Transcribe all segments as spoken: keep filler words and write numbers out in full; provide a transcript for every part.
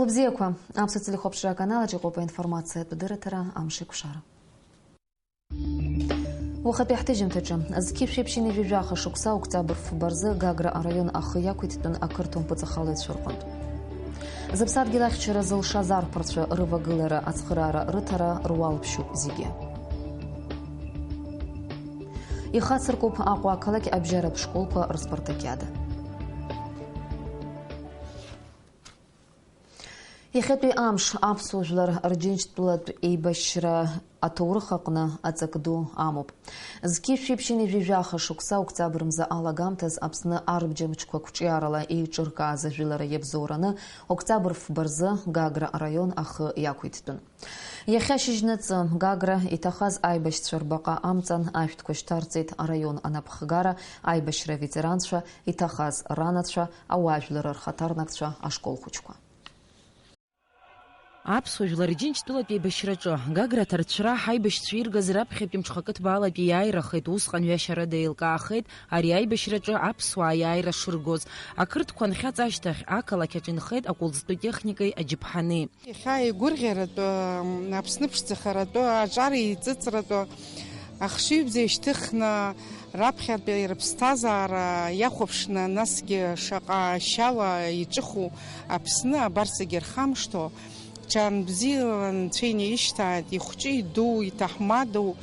Бзиақәа, Аԥсуа телехәаԥшра аканалаҿ иҟоуп аинформациатә дырраҭара Амшеикәшара. Уахатәи ҳҭыжьымҭаҿы, зқьышә ԥшьынҩажәи жәаха шықәса октиабр фба рзы Гагра араион ахы иақәиҭтәын ақырҭуа мпыҵахалаҩцәа рҟынтә. Зыԥсадгьыл ахьчара зылшаз арԥарцәа рывагылара, ацхыраара, рыҭара руалԥшьоуп зегьы. Ихацыркуп Аҟәа ақалақь абжьаратә школқәа рыспартакиада. Иахьатәи амш аԥсуа жәлар рџьынџьтәылатә еибашьра аҭоурых аҟны аҵак ду амоуп. Зқьышә ԥшьынҩажәи жәаха шықәса октиабр мза алагамҭаз Аԥсны арбџьамчқәа қәҿиарала еиҿыркааз ажәылара иабзоураны октиабр фба рзы Гагра араион ахы иақәиҭтәын. Иахьа шьыжьнаҵы Гагра иҭахаз аибашьцәа рбаҟа амҵан ашәҭқәа шьҭарҵеит араион анапхгара, аибашьра аветеранцәа, иҭахаз ранацәа, ауаажәлар рхаҭарнакцәа, ашкол хәыҷқәа. Аԥсуа жәлар Џьынџьтәылатә еибашьраҿы Гагра аҭарцәра ҳаибашьцәа иргаз раԥхьатәи мҽхакы ҭбаалатәи иааирахеит, усҟан ҩашьарада еилкаахеит ари аибашьраҿы аԥсуаа иааира шыргоз. Ақырҭқәа анхьаҵ ашьҭахь ақалақь аҿы инхеит акәылӡтәы техникеи аџьаԥҳани. Иахьа игәырӷьаратәы, Аԥсны ԥшӡахаратәы, аҿар еиҵыҵратәы ахшыҩбзиа шьҭыхны, раԥхьатәи рыԥсҭазаара иахәаԥшны, насгьы шаҟа шьала иҿыху Аԥсны абарҵагьы рхамышҭуа, ҽаанбзиала анцәа инаишьҭааит, ихәҷы иду, иҭаҳмадоу,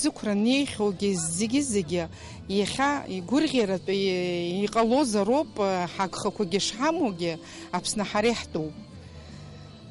зықәра неихьоугьы зегьы-зегьы иахьа игәырӷьаратәы иҟалозароуп, ҳагхақәагьы шҳамоугьы Аԥсны ҳара иаҳтәуп.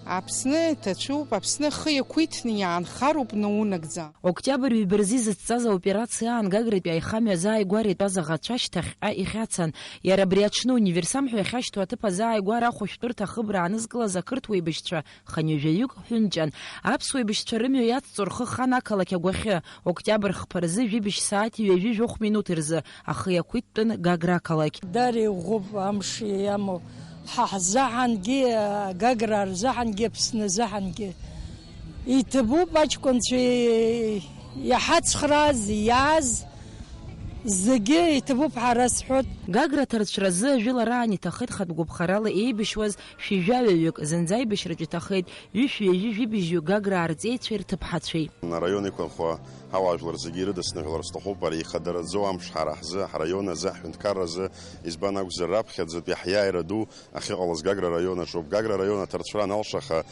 Аԥсны ҭацәуп, Аԥсны ахы иақәиҭны иаанхароуп наунагӡа. Октиабр ҩба рзы изыцҵаз аоперациа аан Гагратәи аихамҩа азааигәара итәаз аӷацәа шьҭахьҟа ихьацан. Иара абри аҽны универсам ҳәа иахьашьҭоу аҭыԥ азааигәара ахәышәтәырҭа ахыбра аанызкылаз ақырҭуа еибашьцәа хынҩажәаҩык ҳәынҷан. Аԥсуа еибашьцәа рымҩа иацҵо рхы хан ақалақь агәахьы. Октиабр хԥа рзы жәибжь сааҭи ҩажәи жәохә минуҭи рзы ахы иақәиҭтәын Гагра ақалақь. Дара иӷәӷәоуп амш иамоу. Ҳа ҳзаҳангьы, Гагра рзаҳангьы, Аԥсны азаҳангьы. Иҭабуп аҷкәынцәа иҳацхрааз, иааз, зегьы иҭабуп ҳәа ара сҳәоит. Гагра аҭарцәразы ажәылараан иҭахеит хатә гәаԥхарала еибашьуаз шәи-жәаҩаҩык, зынӡа аибашьраҿы иҭахеит ҩышәи ҩажәи жәибжьҩык Гаграа рҵеицәеи рҭыԥҳацәеи. Араион иқәынхо ҳауаажәлар зегьы ирыдысныҳәалар сҭахуп, ари ихадараӡоу амш ҳара ҳзы, ҳраион азы, ҳҳәынҭқарра азы, избан акәзар, раԥхьаӡатәи ҳиааира ду ахьыҟалаз Гагра араион аҿоуп. Гагра араион аҭарцәра аналшаха,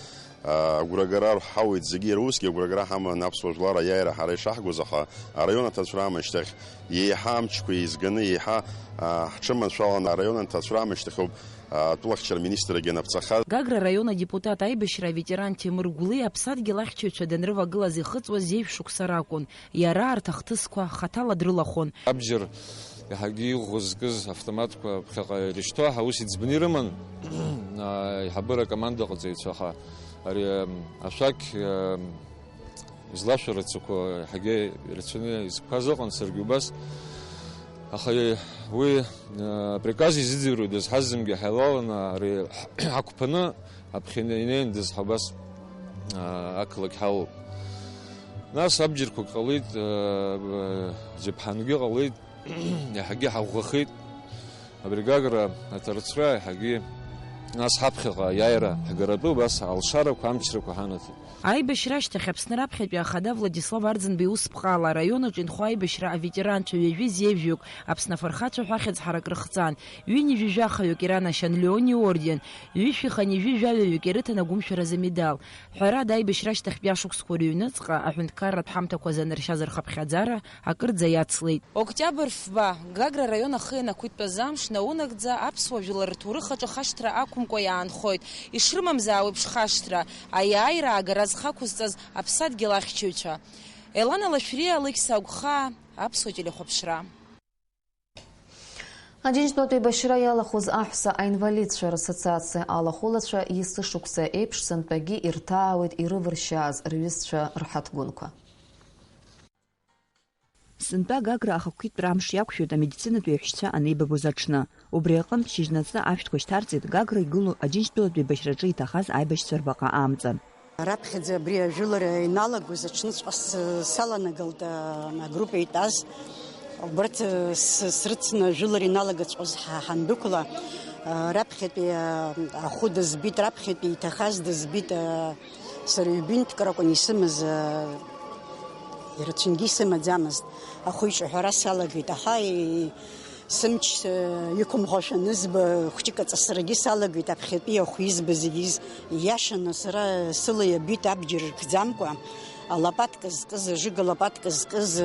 агәрагара ҳауеит зегьы, иара усгьы агәрагара ҳаман аԥсуа жәлар аиааира ҳара ишаҳгоз, аха араион аҭарцәра амышьҭахь еиҳа амчқәа еизганы, еиҳа, а, ҳҽыманшәаланы араион анҭацәра амышьҭахьоуп, а, атәылахьчара министрагьы анаԥҵаха. Гагра араион адепутат, аибашьра аветеран Ҭемыр Гәлиа аԥсадгьыл ахьчаҩцәа данрывагылаз ихыҵуаз зеижә шықәса ракәын. Иара арҭ ахҭысқәа хаҭала дрылахәын. Абџьар иаҳагьы иӷәӷәа зкыз автоматқәа ԥхьаҟа ирышьҭоу аҳа ус иӡбаны ирыман, а, аиҳабыра акоманда ҟаҵаҩцәа, аха ари, ам, ашәақь, ам, излашәарацақәоу иаҳагьы ирацәаны изқәаз ыҟан, саргьы убас. Аха уи, а, априказ изыӡырҩуа дазҳазымгьы ҳаилаланы ари ҳақәԥаны аԥхьа инеин дазҳа убас, а, ақалақь ҳалоуп. Нас абџьарқәак ҟалеит, а, џьаԥҳангьы ҟалеит, иаҳагьы ҳаӷәӷәахеит. Абри Гагра аҭарцәра иаҳагьы нас ҳаԥхьаҟа аиааира ҳгаратәы убас алшарақәа, амчрақәа ҳанаҭеит. Аибашьра ашьҭахь Аԥсны раԥхьатәи ахада Владислав Арӡынба иусԥҟала араион аҿы инхо аибашьра аветеранцәа ҩажәи зеижәҩык Аԥсны афырхацәа ҳәа ахьӡ ҳарак рыхҵан, ҩынҩажәи жәахаҩык иранашьан Леон иорден, ҩышәи хынҩажәи жәаҩаҩык ирыҭан агәымшәаразы амедал. Ҳәарада, аибашьра ашьҭахьтәи ашықәсқәа рыҩныҵҟа аҳәынҭқарратә ҳамҭақәа заныршьаз рхыԥхьаӡара акырӡа иацлеит. Октиабр фба, Гагра араион ахы ианақәиҭтәаз амш наунагӡа аԥсуа жәлар рҭоурых аҿы хашҭра ақәымкәа иаанхоит, ишрымамзаауеиԥш хашҭра, аиааира аагара зхы ақәызҵаз аԥсадгьыл ахьчаҩцәа. Елана Лашәриа, Алықьса Агәхаа, Аԥсуа телехәаԥшра. Аџьынџьтәылатә еибашьра иалахәыз аҳәса аинвалидцәа рассоциациа алахәылацәа есышықәса еиԥш сынтәагьы ирҭаауеит ирывыршьааз рҩызцәа рҳаҭгәынқәа. Сынтәа Гагра ахақәиҭтәра амш иақәшәоит амедицинатә еиҳәшьцәа анеибабоз аҽны. Убри аҟынтә шьыжьнаҵы ашәҭқәа шьҭарҵеит Гагра игылоу Аџьынџьтәылатә еибашьраҿы иҭахаз аибашьцәа рбаҟа амҵан. Раԥхьаӡа абри ажәылара иналагоз аҽныҵәҟьа с-, саланагалт, а, агруппа итәаз. Убарҭ, а, с-, срыцны ажәылара иналагаҵәҟьоз ҳа-, ҳандәықәла, Раԥхьатәи ахәы дызбит, раԥхьатәи иҭахаз дызбит. Сара ҩбынтәк ракәын исымаз, ирацәангьы исымаӡамызт. Ахәы иҿаҳәара салагеит, аха сымч иқәымӷашәа анызба, хәҷык аҵысрагьы салагеит, аԥхьатәи ахәы избаз зегьы из-, ииашаны сара сыла иабеит абџьар ркӡамкәа. Алапатка зкыз, ажыга лапатка зкыз,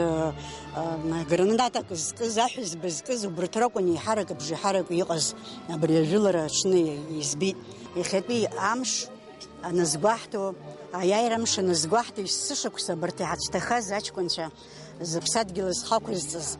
гранатак зкыз, аҳәызба зкыз, убарҭ ракәын еиҳарак абжеиҳарак иҟаз абри ажәылара аҽны избеит. Иахьатәи амш аназгәаҳҭо, аиааира амш аназгәаҳҭо, есышықәса абарҭ иҳацәҭахаз аҷкәынцәа зыԥсадгьыл зхақәызҵаз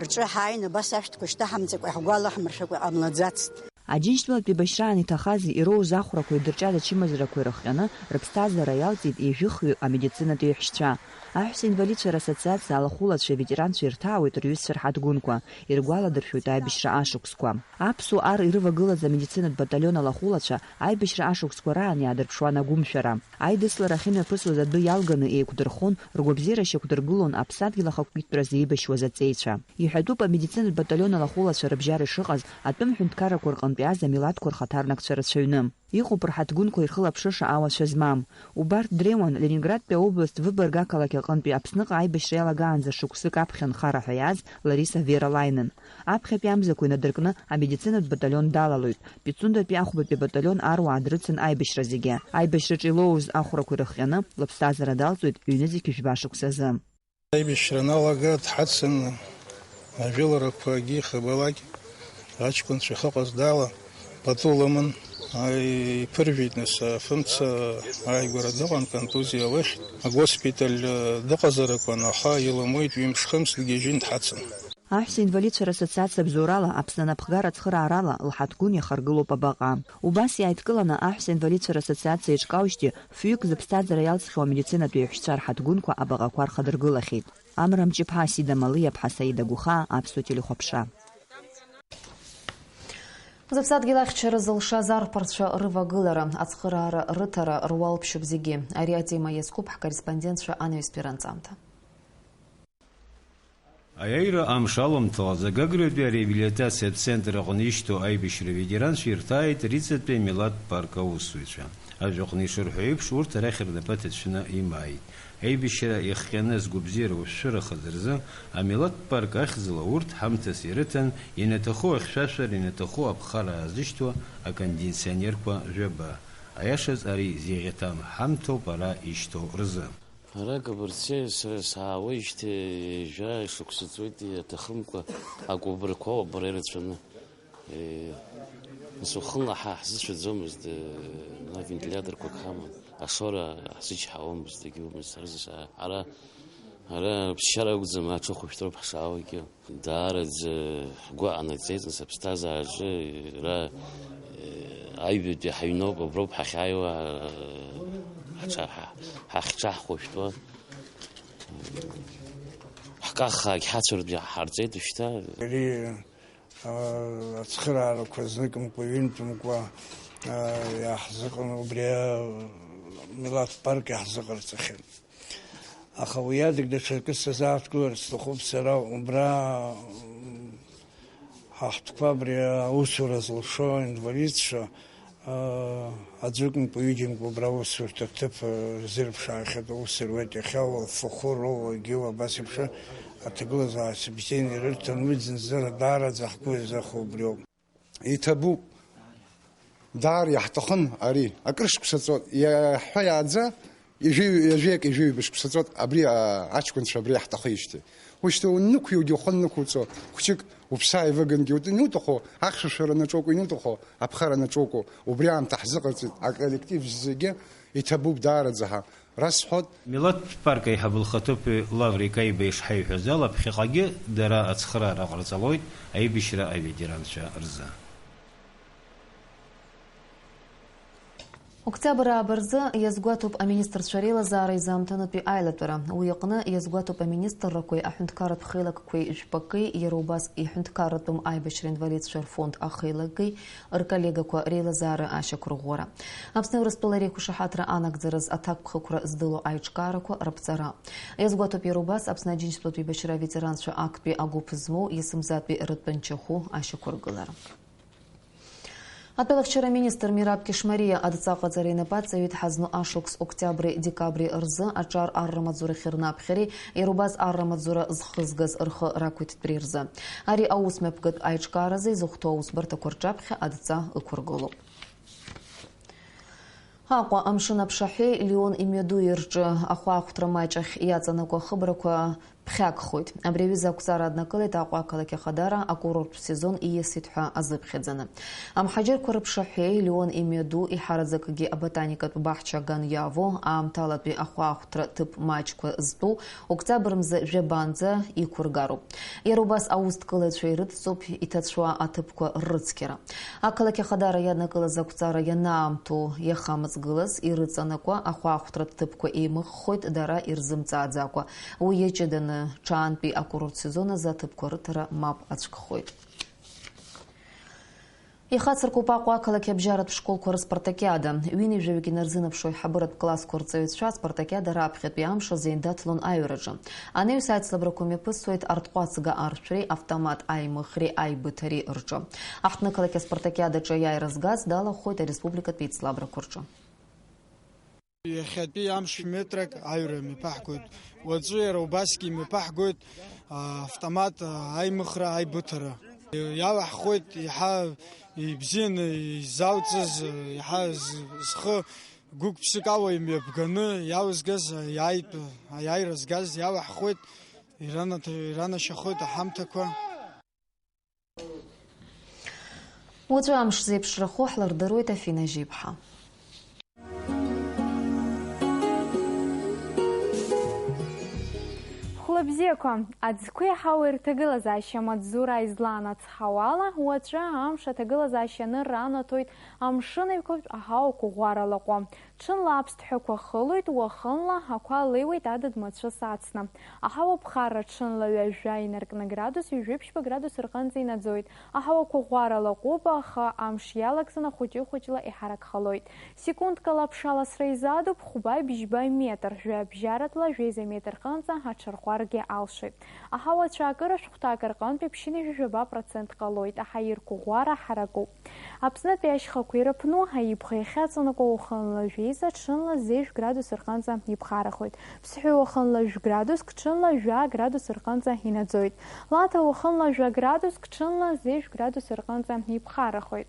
рҿы ҳааины абас ашәҭқәа шьҭаҳамҵакәа, иаҳгәалаҳмыршәакәа иҟамлаӡацт. Аџьынџьтәылатә еибашьраан иҭахази ироуз ахәрақәеи дырҿиаз ачымазарақәеи рыхҟьаны, рыԥсҭазаара иалҵит ҩажәихҩык амедицинатә еиҳәшьцәа. Аҳәса инвалидцәа рассоциациа алахәылацәеи аветеранцәеи ирҭаауеит рҩызцәа рҳаҭгәынқәа, иргәаладыршәоит аибашьра ашықәсқәа. Аԥсуа ар ирывагылаз амедицинатә баталион алахәылацәа аибашьра ашықәсқәа раан иаадырԥшуан агәымшәара. Аидыслара ахьымҩаԥысуаз адәы иалганы еиқәдырхон, ргәабзиара шьақәдыргылон аԥсадгьыл ахақәкитәразы еибашьуаз аҵеицәа. Иҳәатәуп амедицинатә баталион алахәылацәа рыбжьара ишыҟаз атәым ҳәынҭқаррақәа рҟынтәи аз амилаҭқәа рхаҭарнакцәа рацәаҩны. Иҟоуп рҳаҭгәынқәа ирхылаԥшыша ауацәа змам. Убарҭ дреиуан Ленинградтәи аобласт Выборг ақалақь аҟынтәи Аԥсныҟа аибашьра иалагаанӡа шықәсык аԥхьа нхара ҳәа иааз Лариса Вералаинен. Аԥхьатәи амзақәа инадыркны амедицинатә баталион далалоит. Пицундатәи ахәбатәи абаталион аруаа дрыцын аибашьра зегьы. Аибашьраҿы илоуз ахәрақәа ирыхҟьаны, лыԥсҭазаара далҵуеит ҩнызқь жәба шықәсазы. Аибашьра аналага дҳацын, ажәыларақәагьы хабалак аҷкәынцәа ихыҟаз дала, пату лыман, иԥыржәеит нас афымца, ааигәара дыҟан, контузиа лыхьт, агоспиталь дыҟазар акәын, аха илымуит, ҩымш-хымш дгьежьын дҳацын. Аҳәса инвалидцәа рассоциациа абзоурала, Аԥсны анапхгара ацхыраарала лҳаҭгәын иахаргылоуп абаҟа. Убас иааидкыланы аҳәса инвалидцәа рассоциациа иҿкаужьҭеи фҩык зыԥсҭазаара иалҵхьоу амедицинатә еиҳәшьцәа рҳаҭгәынқәа абаҟақәа рхадыргылахьеит. Амра Мҷыԥҳа, Сида Малиаԥҳа, Саида Гәыхаа, Аԥсуа телехәаԥшра. Зыԥсадгьыл ахьчара зылшаз арԥарцәа рывагылара, ацхыраара рыҭара руалԥшьоуп зегьы. Ари атема иазкуп ҳкорреспондентцәа анаҩстәи ранҵамҭа. Аиааира амш аламҭалаз Гагратәи ареабилитациатә центр аҟны ишьҭоу аибашьра аветеранцәа ирҭааит Риҵатәи амилаҭтә парк аусзуҩцәа. Ажәаҟны ишырҳәо еиԥш, урҭ арахь рнапы ҭацәны имааит. Аибашьра иахҟьаны згәабзиара ушәшәырахаз рзы амилаҭтә парк ахьӡала урҭ ҳамҭас ирыҭан, ианаҭаху ахьшәашәара, ианаҭаху аԥхара аазышьҭуа акондиционерқәа жәаба. Аиашаз ари зеиӷьаҭам ҳамҭоуп ара ишьҭоу рзы. Ара Кабырцеи сара саауеижьҭеи ҩажәа шықәса ҵуеит, иаҭахымкәа акәыбрқәа ауп ара ирацәаны. Нас уахынла ҳа ҳзыцәаӡомызт, ма вентиляторқәак ҳаман, ашора ҳзычҳауамызт, егьаумызт, ҳара, ара ԥсшьара акәӡам, аҽыхәышәтәроуп ҳшаауагьы. Даараӡа ҳгәы ҟанаҵеит, нас аԥсҭазаараҿы ара, э, аҩбатәи ҳаҩноуп, аброуп ҳахьааиуа, э, ҳҽа-, ҳа-, ҳахьҽаҳхәышәтәуа. Ҳкаххаагь ҳацәыртә ҳарҵеит уажәшьҭа. Ари, а, ацхыраарақәа зныкымкәа, ҩынтәымкәа, а, иаҳзыҟан, убри, а, милаҭ парк иаҳзыҟарҵахьан. Аха уи адагь даҽакы сазааҭгыларц сҭахуп сара, убра, м, ҳа ҳтәқәа абри аусура зылшо аинвалидцәа, аа, аӡәыкымкәа, ҩыџьамкәа убра аусурҭа ҭыԥ, э, рзырԥшаахьеит, аус руеит иахьа, уа, Фахур, уа, Гиуа, абас еиԥш аҭагылазаашьа бзианы ирырҭон, уи зынӡа даараӡа ҳгәы иазыхо убриоуп. Иҭабуп. Даара иаҳҭахын ари. Акыр шықәса ҵуеит. Иаҳҳәа иааӡа, ижәи-, ҩажәи акы, ижәи ҩба шықәса ҵуеит абри, а, аҷкәынцәа абри иаҳҭахижьҭеи. Ушьҭа уннықәиогьы ухы ннықәуҵо, хәҷык уԥсы ааивыгангьы ут-, иануҭаху, ахьшәашәара анаҿоуку иануҭаху, аԥхара анаҿоуку, убри аамҭа ҳзыҟарҵеит, аколлектив зегьы иҭабуп даараӡа ҳа. Расҳәоит. Милаҭтә парк аиҳабы лхаҭыԥуаҩ Лаврик Аиба ишҳаиҳәаз ала, ԥхьаҟагьы дара ацхыраара ҟарҵалоит аибашьра аветеранцәа рзы. Октиабр ааба рзы иазгәаҭоуп аминистрцәа реилазаара изаамҭанытәи аилатәара. Уи аҟны иазгәаҭоуп аминистррақәеи аҳәынҭқарратә хеилакқәеи жәпакеи, иара убас иҳәынҭқарратәым аибашьра инвалидцәа рфонд ахеилакеи рколлегақәа реилазаара ашьақәырӷәӷәара. Аԥсны Урыстәылара реиқәшаҳаҭра анагӡараз аҭакԥхықәра здыло аиҿкаарақәа раԥҵара. Иазгәаҭоуп иара убас Аԥсны Аџьынџьтәылатә еибашьра аветеранцәа актәи агәыԥ змоу есымзатәи ртәанчахәы ашьақәыргылара. Атәылахьчара министр Мираб Кишмариа адҵа аҟаҵара инапы аҵаҩит ҳазну ашықәс октиабри декабри рзы аҿар арра маҵзурахь рнаԥхьареи иара убас арра маҵзура зхызгаз рхы рақәиҭтәреи рзы. Ари аус мҩаԥгатә аиҿкааразы изыхәҭоу аусбарҭақәа рҿаԥхьа адҵа ықәыргылоуп. Аҟәа амшын аԥшаҳәеи Леон имҩадуи рҿы ахәаахәҭра маҷ ахь иаҵанакуа ахыбрақәа ԥхьагхоит. Абри аҩыза ақәҵара аднакылеит Аҟәа ақалақь Ахадара акурорттә сезон ииасит ҳәа азыԥхьаӡаны. Амҳаџьырқәа рыԥшаҳәеи Леон имҩаду иҳараӡакгьы аботаникатә баҳча аган иаво аамҭалатәи ахәаахәҭра ҭыԥ маҷқәа зтәу октиабр мза жәабанӡа иқәыргароуп. Иара убас аусҭкылаҩцәа ирыдҵоуп иҭацәуа аҭыԥқәа ррыцқьара. Ақалақь Ахадара иаднакылаз ақәҵара ианаамҭоу иахамыҵгылаз ирыҵанакуа ахәаахәҭратә ҭыԥқәа еимыххоит дара ирзымҵааӡакәа. Уи иаҷыданы, ҽаантәи акурорттә сезон азы аҭыԥқәа рыҭара мап ацәгхоит. Ихацыркуп Аҟәа ақалақь абжьаратә школқәа рыспартакиада. Ҩынҩажәаҩык инарзынаԥшуа аиҳабыратә классқәа рҵаҩцәа аспартакиада раԥхьатәи амш азы еидаҭлон аҩраҿы. Анаҩс аицлабрақәа мҩаԥысуеит арҭҟәацга аршәреи автомат аимыхреи аибыҭареи рҿы. Аҳҭнықалақь аспартакиадаҿы аиааира згаз далахәхоит ареспубликатә еицлабрақәа рҿы. Иахьатәи амш метрак аҩра мҩаԥаҳгоит. Уаҵәы иара убасгьы имҩаԥаҳгоит, а, автомат, а, аимыхра, аибыҭара. Иалаҳхуеит иаҳа ибзианы изалҵыз, иаҳа з-, зхы гәык-ԥсык ала имҩаԥганы иалызгаз, аиааитә, аиааира згаз иалаҳхуеит, иранаҭ-, иранашьахоит аҳамҭақәа. Уаҵәы амш зеиԥшрахо ҳлырдыруеит, Афина Жьиԥҳа. Хәлабзиақәа, аӡқәеи аҳауеи рҭагылазаашьа амаҵзура излаанацҳауала, уаҵәы амш аҭагылазаашьа анырра анаҭоит амшын аҩқәатә аҳауақәа ӷәӷәара лаҟәы. Ҽынла аԥсҭҳәақәа хылоит, уахынла ақәа леиуеит адыд мацәыс ацны. Аҳауа ԥхарра ҽынла ҩажәа инаркны градус, ҩажәи ԥшьба градус рҟынӡа инаӡоит. Аҳауақәа ӷәӷәара лаҟәуп, аха амш иалагӡаны хәыҷы-хәыҷла иҳаракхалоит. Секундкала аԥшаласра изаадуп хәба-бжьба метр, жәабжьаратәла жәеиза метр рҟынӡа аҽарӷәӷәаргьы алшоит. Аҳауа ацәаакыра шәҟәҭак рҟынтәи ԥшьынҩажәи жәаба процент ҟалоит, аҳаирқәа ӷәӷәара ҳаракуп. Аԥснытәи ашьхақәа ирыԥну аибӷа иахьаҵанакуа уахынла жәеиза, ҽынла зежә градус рҟынӡа иԥхарахоит. Ԥсҳәы уахынла жәградуск, ҽынла жәа градус рҟынӡа инаӡоит. Лаҭа уахынла жәа градуск, ҽынла зежә градус рҟынӡа иԥхарахоит.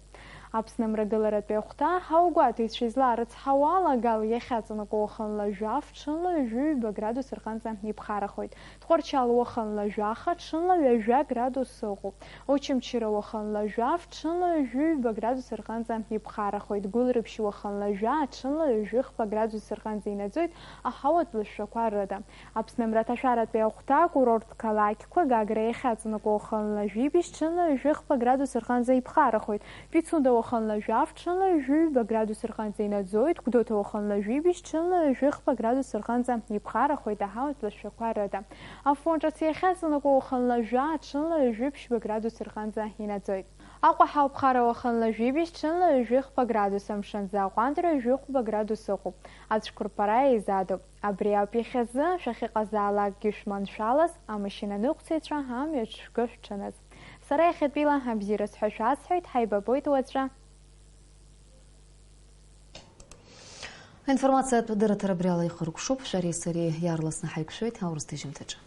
Аԥсны амрагыларатәи ахәҭа, аугәаҭаҩцәа излаарыцҳауа ала, Гал иахьаҵанакуа уахынла жәаф, ҽынла ҩажәи ҩба градус рҟынӡа иԥхарахоит. Тҟәарчал уахынла жәаха, ҽынла ҩажәа градус ыҟоуп. Очамчыра уахынла жәаф, ҽынла ҩажәи ҩба градус рҟынӡа иԥхарахоит. Гәылрыԥшь уахынла жәа, ҽынла ҩажәи хԥа градус рҟынӡа инаӡоит, аҳауатә лашәақәа рыда. Аԥсны амраҭашәаратәи ахәҭа, акурорттә қалақьқәа, Гагра иахьаҵанакуа уахынла жәибжь, ҽынла ҩажәи хԥа градус рҟынӡа иԥхарахоит. Пицунда уахынла жәаф, ҽынла ҩажәи ҩба градус рҟынӡа инаӡоит, Гәдоуҭа уахынла жәибжь, ҽынла ҩажәи хԥа градус рҟынӡа иԥхарахоит аҳауатә лашәақәа рыда. Афон ҿыц иахьаҵанакуа уахынла жәа, ҽынла ҩажәи ԥшьба градус рҟынӡа инаӡоит. Аҟәа ҳауԥхара уахынла жәибжь, ҽынла ҩажәи хԥа градус, амшын аӡы аҟәандара ҩажәи хәба градус ыҟоуп. Ацәқәырԥара еизадоуп. Абри ауп иахьазы, шәахьыҟазаалакгьы шәманшәалаз, амашьынаныҟәцаҩцәа амҩаҿ шәгәы шәҽаныз. Сара иахьатәила абзиара сҳәашәа асҳәоит, ҳаибабоит уаҵәы. Аинформациатә дырраҭара абриала ихыркәшоуп, шәареи сареи иаарласны ҳаиқәшәоит аурыс ҭыжьымҭаҿы.